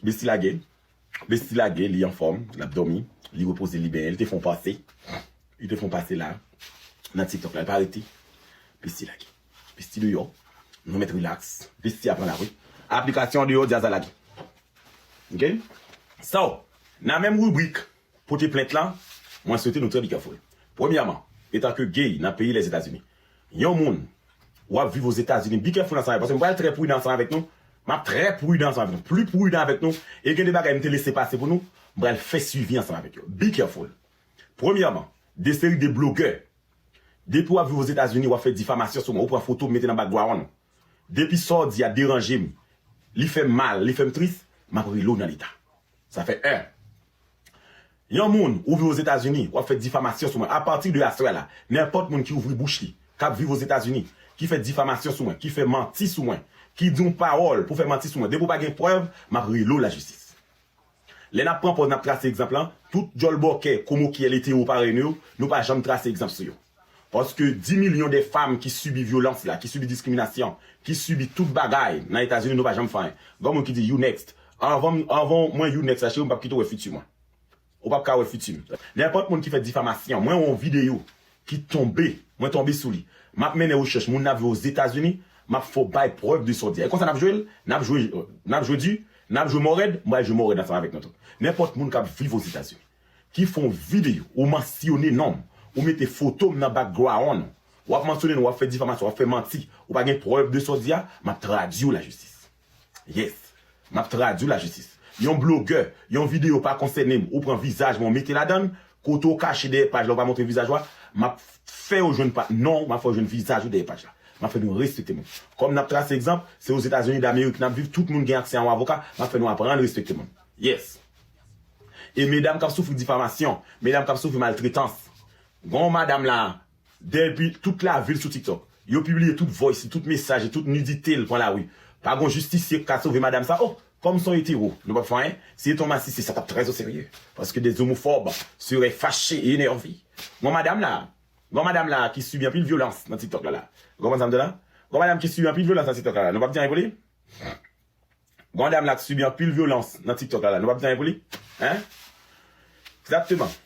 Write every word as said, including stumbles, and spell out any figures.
Besti lage. Besti lage, li anfòm, l ap dòmi, li repoze, li benyen, li te fè yon pase. Li te fè yon pase la, nan TikTok la, li pa rete. Besti lage. Besti deyò, nou mèt relax. Besti ap pran lari. Aplikasyon deyò, djaz la lage. Ok? So, nan menm ribrik, pote plent lan, mwen swete nou trè be careful. Premyèman, etanke gay nan peyi Lèzetazini, yon moun, w ap viv Ozetazini, be careful ansanm avèk, paske m pral trè pridan ansanm avèk nou, m ap trè pridan ansanm avèk nou, pli pridan avèk nou, e gen de bagay m te lese pase pou nou, m pral fè swivi ansanm avèk yo. Be careful. Premyèman, de seri de blogè, depi w ap viv Ozetazini, w ap fè difamasyon sou mwen, ou pran foto, mete nan background. Depi sa w di a deranje m, li fè m mal, li fè m tris, m ap rele w nan leta. Sa fè en. Yon moun, ou viv Ozetazini, w ap fè difamasyon sou mwen. Apati de aswè la, nenpòt moun ki ouvri bouch li, k ap viv Ozetazini, ki fè difamasyon sou mwen, ki fè manti sou mwen, ki di yon pawòl pou fè manti sou mwen, depi w pa gen prèv, m ap rele w lajistis. Lè n ap pran pòz, n ap trase egzanp lan, tout djòl bòkè, komokyèl, etero parèy nou yo, nou pa janm trase egzanp sou yo. Paske dis milyon de fanm ki sibi vyolans la, ki sibi diskriminasyon, ki sibi tout bagay nan Etazini, nou pa janm fè anyen. Gen moun ki di, "You next." Anvan, anvan mwen, "You next" la, cheri, m p ap kite w wè fiti mwen. Ou p ap ka wè fiti m. Nenpòt moun ki fè difamasyon, mwen wè yon videyo ki tonbe, mwen tonbe sou li. M ap mennen rechèch, moun nan ap viv Ozetazini, m ap fè w bay prèv de sa w di a. E konsa n ap jwe l, n ap jwe, n ap jwe di, n ap jwe mò rèd, m pral jwe mò rèd ansanm avèk nou tou. Nenpòt moun k ap viv Ozetazini, ki fè yon videyo, ou mansyone non m, ou mete foto m nan background, w ap mansyone non m, w ap fè difamasyon, w ap fè manti, ou pa gen prèv de sa w di a, m ap tradui w lajistis. Yes. M ap tradui w lajistis. Yon blogè, yon videyo pa konsène m, ou pran vizaj mwen, ou mete ladan l, kote w kache dèyè paj la, ou pa montre vizaj ou a, m ap fè yo jwenn pa, non, m ap fè yo jwenn vizaj ou dèyè paj la. M ap fè nou respekte moun. Kòm n ap trase egzanp, se Ozetazini Damerik n ap viv, tout moun gen aksè a yon avoka, m ap fè nou aprann respekte moun. Yes. E medam k ap soufri difamasyon, medam k ap soufri maltretans. Gen yon madanm la, depi tout lavi l sou TikTok. Yo pibliye tout voice, tout mesaj, tout nidite l pran lari. Pa gon jistisye k ka sove madanm sa. Oh, kòm se yon etero, nou p ap fè anyen. Si se te yon masisi, sa t ap trè o serye. Paske des homophobes seraient fâchés et énervés. Gon madanm la, gon madanm la ki sibi anpil vyolans nan TikTok la la. Ou konprann sa m di w la? Gon madanm ki sibi anpil vyolans nan TikTok la la. Nou p ap di anyen pou li? Gon madanm la ki sibi anpil vyolans nan TikTok la la. Nou p ap di anyen pou li? Hein? Egzakteman.